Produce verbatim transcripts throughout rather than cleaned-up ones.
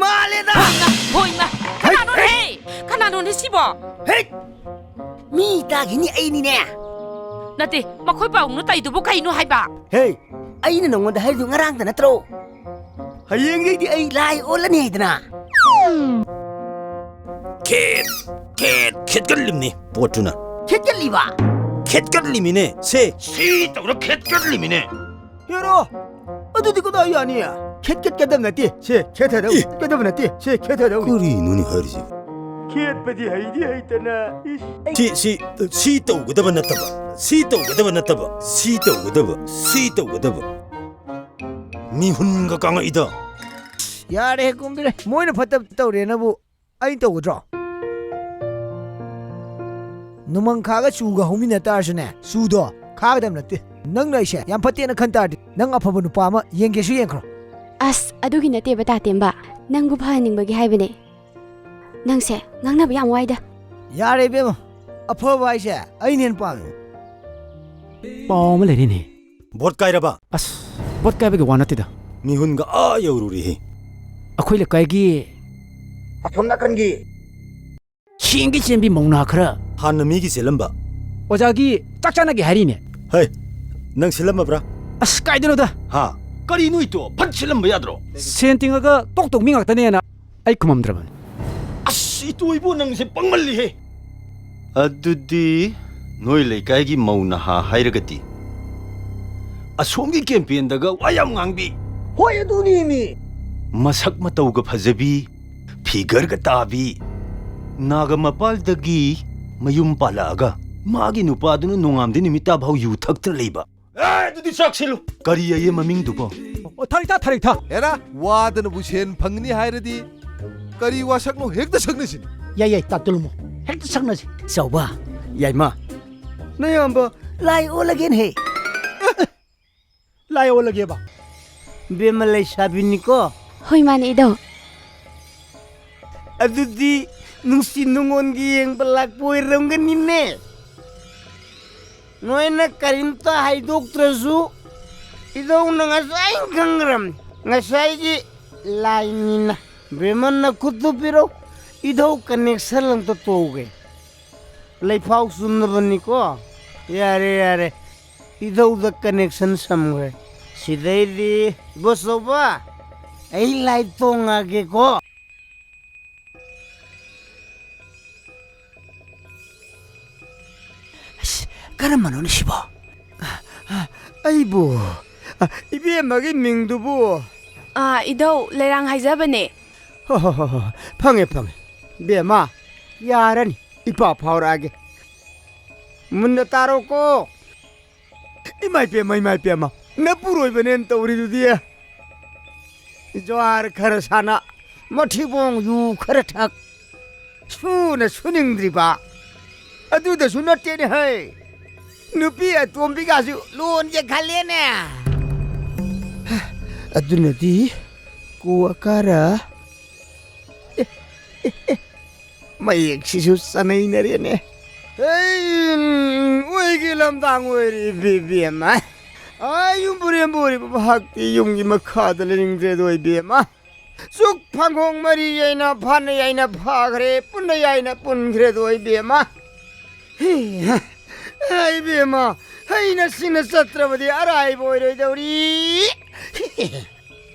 ꯃꯥꯜꯂꯦꯗ! ꯍꯣꯏ, ꯏꯃꯥ! ꯀꯅꯥꯅꯣꯅꯦ? ꯀꯅꯥꯅꯣꯅꯦ ꯁꯤꯕꯣ? ꯍꯦꯛ! ꯃꯤ ꯇꯥꯈꯤꯅꯤ ꯑꯩꯅꯤꯅꯦ! ꯅꯠꯇꯦ, ꯃꯈꯣꯏ ꯄꯥꯎꯅ ꯇꯩꯗꯨꯕꯨ ꯀꯩꯅꯣ ꯍꯥꯏꯕ? ꯍꯦ! ꯑꯩꯅ ꯅꯉꯣꯟꯗ ꯍꯥꯏꯔꯤꯗꯨ ꯉꯔꯥꯡꯗ ꯅꯠꯇ꯭ꯔꯣ? ꯍꯌꯦꯡꯗꯩꯗꯤ ꯑꯩ ꯂꯥꯏ ꯑꯣꯜꯂꯅꯤ ꯍꯥꯏꯗꯅ꯫ ꯈꯦꯠ, ꯈꯦꯠ, ꯈꯦꯠꯀꯠꯂꯤꯝꯅꯤ ꯄꯣꯠꯇꯨꯅ꯫ ꯈꯦꯠꯀꯠꯂꯤꯕ? ꯈꯦꯠꯀꯠꯂꯤꯃꯤꯅꯦ, ꯁꯦ꯫ ꯁꯤ ꯇꯧꯔ ꯈꯦꯠꯀꯠꯂꯤꯃꯤꯅꯦ꯫ ꯍꯦꯔꯣ, ꯑꯗꯨꯗꯤ ꯀꯗꯥꯏ ꯌꯥꯅꯤ? ꯈꯦꯠꯀꯠꯀꯗꯕ ꯅꯠꯇꯦ, ꯁꯦ, ꯈꯦꯠꯊꯗꯧ꯫ ꯏ! ꯈꯦꯠꯀꯗꯕ ꯅꯠꯇꯦ, ꯁꯦ, ꯈꯦꯠꯊꯗꯧ꯫ ꯀꯔꯤꯅꯣꯅꯦ ꯍꯥꯏꯔꯤꯁꯦ? ꯈꯦꯠꯄꯗꯤ ꯍꯩꯗꯤ ꯍꯩꯇꯅ, ꯏꯁ, ꯑꯩ ꯁꯤ, ꯁꯤ, ꯁꯤ ꯇꯧꯒꯗꯕ ꯅꯠꯇꯕ, ꯁꯤ ꯇꯧꯒꯗꯕ ꯅꯠꯇꯕ, ꯁꯤ ꯇꯧꯒꯗꯕ, ꯁꯤ ꯇꯧꯒꯗꯕ꯫ ꯃꯤꯍꯨꯟꯒ ꯀꯥꯡꯉꯛꯏꯗ꯫ ꯌꯥꯔꯦ, ꯀꯨꯝꯕꯤꯔꯦ꯫ ꯃꯣꯏꯅ ꯐꯠꯇꯕ ꯇꯧꯔꯦꯅꯕꯨ ꯑꯩ ꯇꯧꯒꯗ꯭ꯔꯣ? ꯅꯨꯃꯪ ꯈꯥꯒ ꯆꯨꯒ ꯍꯧꯃꯤꯟꯅ ꯇꯥꯔꯁꯨꯅꯦ, ꯆꯨꯗꯣ ꯈꯥꯒꯗꯕ ꯅꯠꯇꯦ꯫ ꯅꯪꯅ ꯑꯩꯁꯦ ꯌꯥꯝ ꯐꯠꯇꯦꯅ ꯈꯟ ꯇꯥꯔꯗꯤ, ꯅꯪ ꯑꯐꯕ ꯅꯨꯄꯥ ꯑꯃ ꯌꯦꯡꯒꯦꯁꯨ ꯌꯦꯡꯈ꯭ꯔꯣ꯫ ꯑꯁ, ꯑꯗꯨꯒꯤ ꯅꯠꯇꯦꯕ, ꯇꯥꯇꯦꯝꯕ꯫ ꯅꯪꯕꯨ ꯐꯍꯟꯅꯤꯡꯕꯒꯤ ꯍꯥꯏꯕꯅꯦ꯫ ꯅꯪꯁꯦ ꯉꯥꯡꯅꯕ ꯌꯥꯝ ꯋꯥꯏꯗ꯫ ꯌꯥꯔꯦ, ꯏꯕꯦꯝꯃ꯫ ꯑꯐꯕ ꯍꯥꯏꯁꯦ ꯑꯩꯅ ꯍꯦꯟꯅ ꯄꯥꯝꯃꯦ꯫ ꯄꯥꯎ ꯑꯃ ꯂꯩꯔꯤꯅꯦ꯫ ꯚꯣꯠ ꯀꯥꯏꯔꯕ? ꯑꯁ, ꯚꯣꯠ ꯀꯥꯏꯕꯒꯤ ꯋꯥ ꯅꯠꯇꯦꯗ꯫ ꯃꯤꯍꯨꯟꯒ ꯑꯥ ꯌꯧꯔꯨꯔꯦꯍꯦ꯫ ꯑꯩꯈꯣꯏ ꯂꯩꯀꯥꯏꯒꯤ ꯑꯁꯣꯝ ꯅꯥꯀꯟꯒꯤ ꯆꯦꯡꯒꯤ ꯆꯦꯟꯕꯤ ꯃꯧꯅꯥ ꯈꯔ꯫ ꯍꯥꯟꯅ ꯃꯤꯒꯤ ꯆꯦꯜꯂꯝꯕ꯫ ꯑꯣꯖꯥꯒꯤ ꯆꯥꯛ ꯆꯥꯅꯒꯦ ꯍꯥꯏꯔꯤꯅꯦ꯫ ꯍꯩ, ꯅꯪ ꯁꯤꯜꯂꯝꯃꯕ꯭ꯔꯥ? ꯑꯁ, ꯀꯥꯏꯗꯅꯣꯗ꯫ ꯍꯥ? ꯀꯔꯤꯅꯣ ꯏꯇꯣ? ꯐꯠ ꯁꯤꯜꯂꯝꯕ ꯌꯥꯗ꯭ꯔꯣ? ꯁꯦꯟ ꯇꯤꯡꯉꯒ ꯇꯣꯛ ꯇꯧ ꯃꯤ ꯉꯥꯛꯇꯅꯦꯅ ꯑꯩ ꯈꯨꯝꯃꯝꯗ꯭ꯔꯕꯅꯤ꯫ ꯑꯁ, ꯏꯇꯣ ꯏꯕꯣ, ꯅꯪꯁꯦ ꯄꯪꯃꯜꯂꯤꯍꯦ꯫ ꯑꯗꯨꯗꯤ ꯅꯣꯏ ꯂꯩꯀꯥꯏꯒꯤ ꯃꯧ ꯅꯍꯥ ꯍꯥꯏꯔꯒꯗꯤ ꯑꯁꯣꯝꯒꯤ ꯀꯦꯝꯄꯦꯟꯗꯒ ꯋꯥ ꯌꯥꯝ ꯉꯥꯡꯕꯤ꯫ ꯍꯣꯏ, ꯑꯗꯨꯅꯤꯅꯦ꯫ ꯃꯁꯛ ꯃꯇꯧꯒ ꯐꯖꯕꯤ, ꯐꯤꯒꯔꯒ ꯇꯥꯕꯤ, ꯅꯥꯒ ꯃꯄꯥꯜꯗꯒꯤ ꯃꯌꯨꯝ ꯄꯥꯜꯂꯛꯑꯒ ꯃꯥꯒꯤ ꯅꯨꯄꯥꯗꯨꯅ ꯅꯣꯡꯉꯥꯝꯗꯩ ꯅꯨꯃꯤꯠ ꯇꯥꯐꯥꯎ ꯌꯨ ꯊꯛꯇꯅ ꯂꯩꯕ꯫ ꯑꯦ, ꯑꯗꯨꯗꯤ ꯆꯥꯛꯁꯤꯜꯂꯨ꯫ ꯀꯔꯤ ꯑꯌꯦ ꯃꯃꯤꯡꯗꯨꯕꯣ? ꯑꯣ, ꯊꯥꯔꯤꯛꯊꯥ, ꯊꯥꯔꯤꯛꯊꯥ꯫ ꯍꯦꯔꯥ, ꯋꯥꯗꯅꯕꯨ ꯁꯦꯟ ꯐꯪꯒꯅꯤ ꯍꯥꯏꯔꯗꯤ ꯀꯔꯤ ꯋꯥꯁꯛꯅꯣ ꯍꯦꯛꯇ ꯁꯛꯅꯁꯤꯅꯦ꯫ ꯌꯥꯏ, ꯌꯥꯏ, ꯇꯥꯇꯨꯂꯨꯃꯣ꯫ ꯍꯦꯛꯇ ꯁꯛꯅꯁꯤ꯫ ꯆꯥꯎꯕ, ꯌꯥꯏꯃ, ꯅꯌꯥꯝꯕ ꯂꯥꯏ ꯑꯣꯜꯂꯒꯦꯅ ꯍꯦ꯫ ꯂꯥꯏ ꯑꯣꯜꯂꯒꯦꯕ? ꯕꯦꯝꯃ ꯂꯩꯁꯥꯕꯤꯅꯤꯀꯣ? ꯍꯣꯏ, ꯃꯥꯅꯦ, ꯏꯙꯧ꯫ ꯑꯗꯨꯗꯤ ꯅꯨꯡꯁꯤ ꯅꯨꯡꯉꯣꯟꯒꯤ ꯌꯦꯡꯕ ꯂꯥꯛꯄ ꯑꯣꯏꯔꯝꯒꯅꯤꯅꯦ꯫ ꯅꯣꯏꯅ ꯀꯔꯤꯝꯇ ꯍꯥꯏꯗꯣꯛꯇ꯭ꯔꯁꯨ ꯏꯙꯧꯅ ꯉꯁꯥꯏ ꯈꯪꯈ꯭ꯔꯕꯅꯤ, ꯉꯁꯥꯏꯒꯤ ꯂꯥꯏꯅꯤꯅ꯫ ꯕꯦꯝꯃ, ꯅꯈꯨꯠꯇꯨ ꯄꯤꯔꯛꯎ꯫ ꯏꯙꯧ connection ꯑꯝꯇ ꯇꯧꯒꯦ꯫ ꯂꯩꯐꯥꯎ ꯆꯨꯝꯅꯕꯅꯤꯀꯣ꯫ ꯌꯥꯔꯦ, ꯌꯥꯔꯦ꯫ ꯏꯙꯧꯗ connection ꯁꯝꯈ꯭ꯔꯦ꯫ ꯁꯤꯗꯩꯗꯤ ꯕꯣꯁ ꯆꯧꯕ, ꯑꯩ light ꯇꯣꯡꯉꯒꯦꯀꯣ꯫ ꯑꯁ, ꯀꯔꯝꯕꯅꯣꯅꯦ ꯁꯤꯕꯣ? ꯑꯩꯕꯨ, ꯏꯕꯦꯝꯃꯒꯤ ꯃꯤꯡꯗꯨꯕꯨ? ꯑꯥ, ꯏꯙꯧ, ꯂꯩꯔꯥꯡ ꯍꯥꯏꯖꯕꯅꯦ꯫ ꯍꯣ, ꯍꯣ, ꯍꯣ, ꯍꯣ, ꯐꯪꯉꯦ, ꯐꯪꯉꯦ꯫ ꯕꯦꯝꯃ, ꯌꯥꯔꯅꯤ, ꯏꯄꯥ ꯐꯥꯎꯔꯛꯑꯒꯦ꯫ ꯃꯨꯟꯅ ꯇꯥꯔꯣꯀꯣ꯫ ꯏꯃꯥꯏ ꯄꯦꯝꯃ, ꯏꯃꯥꯏ ꯄꯦꯝꯃ, ꯅꯄꯨꯔꯣꯏꯕꯅꯦꯅ ꯇꯧꯔꯤꯗꯨꯗꯤ꯫ ꯖ꯭ꯋꯥꯔ ꯈꯔ ꯁꯥꯟꯅ, ꯃꯊꯤꯕꯣꯡ ꯌꯨ ꯈꯔ ꯊꯛ, ꯁꯨꯅ ꯁꯨꯅꯤꯡꯗ꯭ꯔꯤꯕ꯫ ꯑꯗꯨꯗꯁꯨ ꯅꯠꯇꯦꯅꯦ ꯍꯩ, ꯅꯨꯄꯤ ꯑꯇꯣꯝꯕꯤꯒꯁꯨ ꯂꯣꯟꯒꯦ ꯈꯜꯂꯦꯅꯦ꯫ ꯑꯗꯨꯅꯗꯤ ꯀꯣ ꯑꯀꯥꯔ꯫ ꯑꯦ, ꯑꯦ, ꯑꯦ, ꯃꯌꯦꯛꯁꯤꯁꯨ ꯆꯅꯩꯅꯔꯦꯅꯦ꯫ ꯍꯩ, ꯑꯣꯏꯒꯤ ꯂꯝꯗꯥꯡ ꯑꯣꯏꯔꯤ ꯏꯕꯦꯝꯃ꯫ ꯑꯥ, ꯌꯨꯝ ꯄꯨꯔꯦꯝꯕꯨ ꯑꯣꯏꯔꯤꯕ ꯃꯍꯥꯛꯇꯤ ꯌꯨꯝꯒꯤ ꯃꯈꯥꯗ ꯂꯩꯅꯤꯡꯗ꯭ꯔꯦꯗꯣ ꯏꯕꯦꯝꯃ꯫ ꯆꯨꯛ ꯐꯪꯒꯣꯡ ꯃꯔꯤ ꯌꯥꯏꯅ ꯐꯥꯅ ꯌꯥꯏꯅ ꯐꯥꯈ꯭ꯔꯦ, ꯄꯨꯟꯅ ꯌꯥꯏꯅ ꯄꯨꯟꯈ꯭ꯔꯦꯗꯣ ꯏꯕꯦꯝꯃ꯫ ꯍꯤ, ꯍꯥ, ꯏꯕꯦꯝꯃ, ꯍꯩꯅ ꯁꯤꯡꯅ ꯆꯠꯇ꯭ꯔꯕꯗꯤ ꯑꯔꯥꯏꯕ ꯑꯣꯏꯔꯣꯏꯗꯧꯔꯤ꯫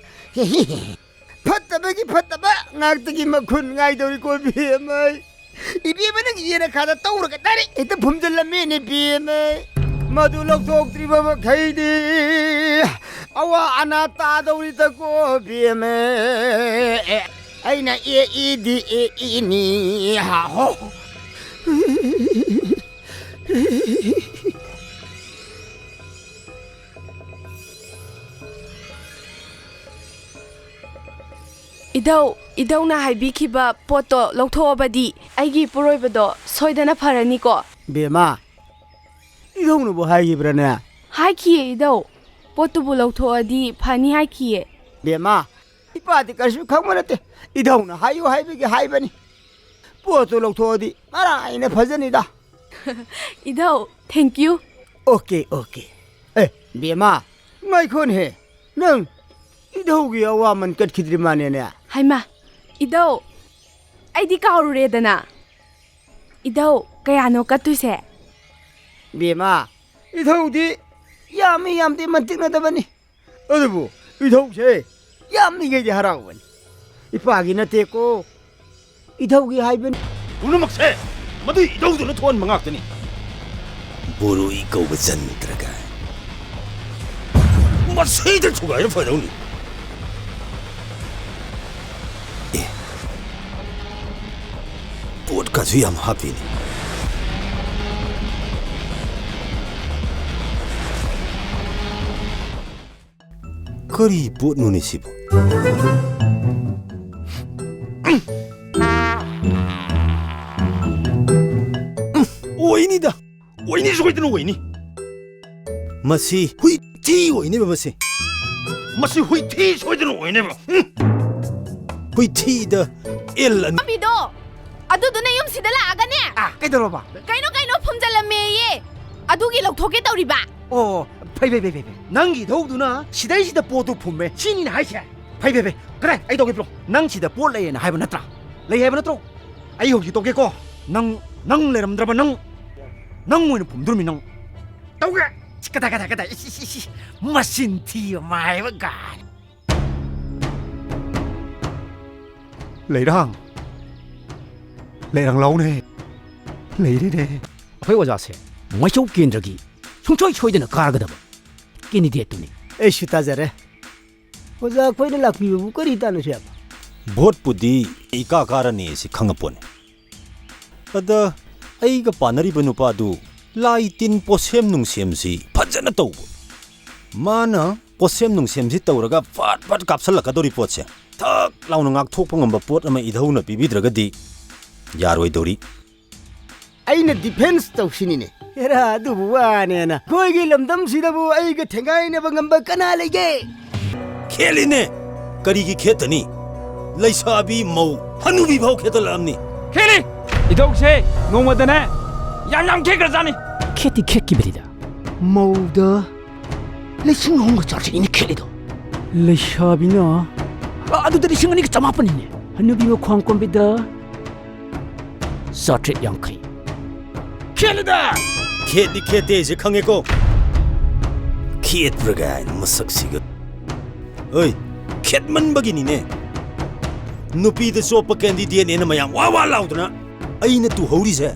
ꯐꯠꯇꯕꯒꯤ ꯐꯠꯇꯕ ꯉꯥꯛꯇꯒꯤ ꯃꯈꯨꯟ ꯉꯥꯏꯗꯧꯔꯤꯀꯣ ꯏꯕꯦꯝꯃ꯫ ꯏꯕꯦꯝꯃ, ꯅꯪ ꯌꯦꯅꯈꯥꯗ ꯇꯧꯔꯒ direct ꯍꯦꯛꯇ ꯐꯨꯝꯖꯤꯜꯂꯝꯃꯦꯅꯦ ꯏꯕꯦꯝꯃ꯫ ꯃꯗꯨ ꯂꯧꯊꯣꯛꯇ꯭ꯔꯤꯕ ꯃꯈꯩꯗꯤ ꯑꯋꯥ ꯑꯅꯥ ꯇꯥꯗꯧꯔꯤꯗꯀꯣ ꯏꯕꯦꯝꯃ꯫ ꯑꯩꯅ ꯑꯦ ꯏ ꯗꯤ ꯑꯦ ꯏꯅꯤ꯫ ꯍꯥ, ꯍꯣ꯫ ꯏꯙꯧ, ꯏꯙꯧꯅ ꯍꯥꯏꯕꯤꯈꯤꯕ ꯄꯣꯠꯇꯣ ꯂꯧꯊꯣꯛꯑꯕꯗꯤ ꯑꯩꯒꯤ ꯄꯣꯔꯣꯏꯕꯗꯣ ꯁꯣꯏꯗꯅ ꯐꯔꯅꯤꯀꯣ? ꯕꯦꯝꯃ, ꯏꯙꯧꯅꯕꯨ ꯍꯥꯏꯈꯤꯕ꯭ꯔꯅꯦ? ꯍꯥꯏꯈꯤꯌꯦ ꯏꯙꯧ, ꯄꯣꯠꯇꯨꯕꯨ ꯂꯧꯊꯣꯛꯑꯗꯤ ꯐꯅꯤ ꯍꯥꯏꯈꯤꯌꯦ꯫ ꯕꯦꯝꯃ, ꯏꯄꯥꯗꯤ ꯀꯔꯤꯁꯨ ꯈꯪꯕ ꯅꯠꯇꯦ, ꯏꯙꯧꯅ ꯍꯥꯏꯌꯨ ꯍꯥꯏꯕꯒꯤ ꯍꯥꯏꯕꯅꯤ꯫ ꯄꯣꯠꯇꯨ ꯂꯧꯊꯣꯛꯑꯗꯤ ꯃꯔꯥꯏꯅ ꯐꯖꯅꯤꯗ꯫ ꯏꯙꯧ, thank you꯫ Okay, okay. ꯑꯦ, ꯕꯦꯝꯃ, ꯉꯥꯏꯈꯣꯅꯦꯍꯦ꯫ ꯅꯪ ꯏꯙꯧꯒꯤ ꯑꯋꯥꯃꯟ ꯀꯠꯈꯤꯗ꯭ꯔꯤ ꯃꯥꯅꯦꯅꯦ? ꯍꯩꯃꯥ, ꯏꯙꯧ, ꯑꯩꯗꯤ ꯀꯥꯎꯔꯨꯔꯦꯗꯅ꯫ ꯏꯙꯧ, ꯀꯌꯥꯅꯣ ꯀꯠꯇꯣꯏꯁꯦ? ꯕꯦꯝꯃ, ꯏꯙꯧꯗꯤ ꯌꯥꯝꯃꯤ ꯌꯥꯝꯗꯦ ꯃꯟꯇꯤꯛꯅꯗꯕꯅꯤ꯫ ꯑꯗꯨꯕꯨ ꯏꯙꯧꯁꯦ ꯌꯥꯝꯂꯤꯉꯩꯗꯤ ꯍꯔꯥꯎꯕꯅꯤ꯫ ꯏꯄꯥꯒꯤ ꯅꯠꯇꯦꯀꯣ, ꯏꯙꯧꯒꯤ ꯍꯥꯏꯕꯅꯤ꯫ ꯄꯨꯝꯅꯃꯛꯁꯦ ꯃꯗꯨꯏ ꯏꯙꯧꯗꯨꯅ ꯊꯣꯛꯍꯟꯕ ꯉꯥꯛꯇꯅꯤ꯫ ꯕꯣꯔꯣꯏ ꯀꯧꯕ ꯆꯟꯗ꯭ꯔꯒ ꯃꯁꯤꯗ ꯊꯨꯒꯥꯏꯔ ꯐꯗꯧꯅꯤ꯫ ꯑꯦ, ꯄꯣꯠꯀꯁꯨ ꯌꯥꯝ ꯍꯥꯞꯄꯤꯅꯦ꯫ ꯀꯔꯤ ꯄꯣꯠꯅꯣꯅꯦ ꯁꯤꯕꯨ? ꯑꯣꯏꯅꯤꯗ, ꯑꯣꯏꯅꯤ, ꯁꯣꯏꯗꯅ ꯑꯣꯏꯅꯤ꯫ ꯃꯁꯤ ꯍꯨꯏ ꯊꯤ ꯑꯣꯏꯅꯦꯕ ꯃꯁꯤ꯫ ꯃꯁꯤ ꯍꯨꯏ ꯊꯤ ꯁꯣꯏꯗꯅ ꯑꯣꯏꯅꯦꯕ꯫ ꯎꯝ꯫ ꯍꯨꯏ ꯊꯤꯗ ꯑꯦꯜ ꯑꯅꯤ꯫ ꯄꯥꯝꯕꯤꯗꯣ, ꯑꯗꯨꯗꯨꯅ ꯌꯨꯝꯁꯤꯗ ꯂꯥꯛꯑꯒꯅꯦ꯫ ꯑꯥ, ꯀꯩꯗꯧꯔꯕ? ꯀꯩꯅꯣ ꯀꯩꯅꯣ ꯐꯨꯝꯖꯜꯂꯝꯃꯦꯌꯦ꯫ ꯑꯗꯨꯒꯤ ꯂꯧꯊꯣꯛꯀꯦ ꯇꯧꯔꯤꯕ꯫ ꯑꯣ, ꯐꯩ, ꯐꯩ, ꯐꯩ, ꯐꯩ, ꯐꯩ꯫ ꯅꯪꯒꯤ ꯏꯙꯧꯗꯨꯅ ꯁꯤꯗꯩꯁꯤꯗ ꯄꯣꯠꯇꯨ ꯐꯨꯝꯃꯦ꯫ ꯁꯤꯅꯤꯅꯦ ꯍꯥꯏꯁꯦ꯫ ꯐꯩ, ꯐꯩ, ꯐꯩ꯫ ꯀꯗꯥꯏ? ꯑꯩ ꯇꯧꯒꯦ ꯄꯤꯔꯛꯑꯣ꯫ ꯅꯪ ꯁꯤꯗ ꯄꯣꯠ ꯂꯩꯌꯦꯅ ꯍꯥꯏꯕ ꯅꯠꯇ꯭ꯔꯥ? ꯂꯩ ꯍꯥꯏꯕ ꯅꯠꯇ꯭ꯔꯣ? ꯑꯩ ꯍꯧꯖꯤꯛ ꯇꯧꯒꯦꯀꯣ꯫ ꯅꯪ, ꯅꯪ ꯂꯩꯔꯝꯗ꯭ꯔꯕ ꯅꯪ, ꯅꯪ ꯑꯣꯏꯅ ꯐꯨꯝꯗꯣꯔꯃꯤ ꯅꯪ꯫ ꯇꯧꯒꯦ꯫ ꯀꯗꯥꯏ, ꯀꯗꯥꯏ, ꯀꯗꯥꯏ? ꯏꯁ, ꯏꯁ, ꯏꯁ, ꯏꯁ꯫ ꯃꯆꯤꯟ ꯊꯤꯕ ꯃꯥꯏꯕ ꯒꯥꯏ꯫ ꯂꯩꯔꯥꯡ꯫ ꯂꯩꯔꯥꯡ ꯂꯥꯎꯅꯦ꯫ ꯂꯩꯔꯦꯅꯦ꯫ ꯑꯩꯈꯣꯏ ꯑꯣꯖꯥꯁꯦ ꯃꯥꯏꯆꯧ ꯀꯦꯟꯗ꯭ꯔꯒꯤ ꯁꯨꯡꯁꯣꯏ ꯁꯣꯏꯗꯅ ꯀꯥꯔꯒꯗꯕ ꯀꯦꯟꯗꯤꯗꯦꯠꯇꯨꯅꯤ꯫ ꯑꯩꯁꯨ ꯇꯥꯖꯔꯦ꯫ ꯑꯣꯖꯥ ꯑꯩꯈꯣꯏꯅ ꯂꯥꯛꯄꯤꯕꯕꯨ ꯀꯔꯤ ꯇꯥꯟꯅꯁꯦ ꯍꯥꯏꯕ? ꯚꯣꯠꯄꯨꯗꯤ ꯏꯀꯥ ꯀꯥꯔꯅꯤ ꯁꯤ ꯈꯪꯉꯄꯣꯠꯅꯤ꯫ ꯑꯗ ꯑꯩꯒ ꯄꯥꯟꯅꯔꯤꯕ ꯅꯨꯄꯥꯗꯨ ꯂꯥꯏ ꯇꯤꯟ ꯄꯣꯠꯁꯦꯝ ꯅꯨꯡꯁꯦꯝꯁꯤ ꯐꯖꯅ ꯇꯧꯕ꯫ ꯃꯥꯅ ꯄꯣꯠꯁꯦꯝ ꯅꯨꯡꯁꯦꯝꯁꯤ ꯇꯧꯔꯒ ꯐꯠ ꯐꯠ ꯀꯥꯞꯁꯜꯂꯛꯀꯗꯧꯔꯤ ꯄꯣꯠꯁꯦ ꯊꯛ ꯂꯥꯎꯅ ꯉꯥꯛꯊꯣꯛꯄ ꯉꯝꯕ ꯄꯣꯠ ꯑꯃ ꯏꯙꯧꯅ ꯄꯤꯕꯤꯗ꯭ꯔꯒꯗꯤ ꯌꯥꯔꯣꯏꯗꯧꯔꯤ꯫ ꯑꯩꯅ ꯗꯤꯐꯦꯟꯁ ꯇꯧꯁꯤꯅꯤꯅꯦ꯫ ꯍꯦꯔꯥ, ꯑꯗꯨꯕꯨ ꯋꯥꯅꯦꯅ꯫ ꯑꯩꯈꯣꯏꯒꯤ ꯂꯝꯗꯝꯁꯤꯗꯕꯨ ꯑꯩꯒ ꯊꯦꯡꯒꯥꯏꯅꯕ ꯉꯝꯕ ꯀꯅꯥ ꯂꯩꯒꯦ? ꯈꯦꯠꯂꯤꯅꯦ꯫ ꯀꯔꯤꯒꯤ ꯈꯦꯠꯇꯅꯤ? ꯂꯩꯁꯥꯕꯤ, ꯃꯧ, ꯍꯅꯨꯕꯤ ꯐꯥꯎ ꯈꯦꯠꯇꯂꯛꯑꯝꯅꯤ꯫ ꯈꯦꯠꯂꯤ! ꯏꯙꯧꯁꯦ ꯅꯣꯡꯃꯗꯅꯦ ꯌꯥꯝ ꯌꯥꯝ ꯈꯦꯠꯈ꯭ꯔꯖꯥꯠꯅꯤ꯫ ꯈꯦꯠꯇꯤ ꯈꯦꯠꯈꯤꯕꯅꯤꯗ꯫ ꯃꯧꯗ ꯂꯤꯁꯤꯡ ꯑꯍꯨꯝꯒ ꯆꯥꯇ꯭ꯔꯦꯠꯅꯤꯅꯦ ꯈꯦꯠꯂꯤꯗꯣ꯫ ꯂꯩꯁꯥꯕꯤꯅ ꯑ-, ꯑꯗꯨꯗ ꯂꯤꯁꯤꯡ ꯑꯅꯤꯒ ꯆꯃꯥꯄꯟꯅꯤꯅꯦ꯫ ꯍꯅꯨꯕꯤ ꯃꯈ꯭ꯋꯥꯡ ꯀꯣꯟꯕꯤꯗ ꯆꯥꯇ꯭ꯔꯦꯠ ꯌꯥꯡꯈꯩ꯫ ꯈꯦꯠꯂꯦꯗ! ꯈꯦꯠꯇꯤ ꯈꯦꯠꯇꯦ ꯍꯥꯏꯁꯦ ꯈꯪꯉꯦꯀꯣ꯫ ꯈꯦꯠꯄ꯭ꯔꯥ ꯀꯥꯏꯅ ꯃꯁꯛꯁꯤꯒ꯫ ꯑꯩ ꯈꯦꯠꯃꯟꯕꯒꯤꯅꯤꯅꯦ꯫ ꯅꯨꯄꯤꯗ ꯆꯣꯞꯄ candidateꯅꯦꯅ ꯃꯌꯥꯝ ꯋꯥ ꯋꯥ ꯂꯥꯎꯗꯅ ꯑꯩꯅ ꯇꯨꯍꯧꯔꯤꯁꯦ꯫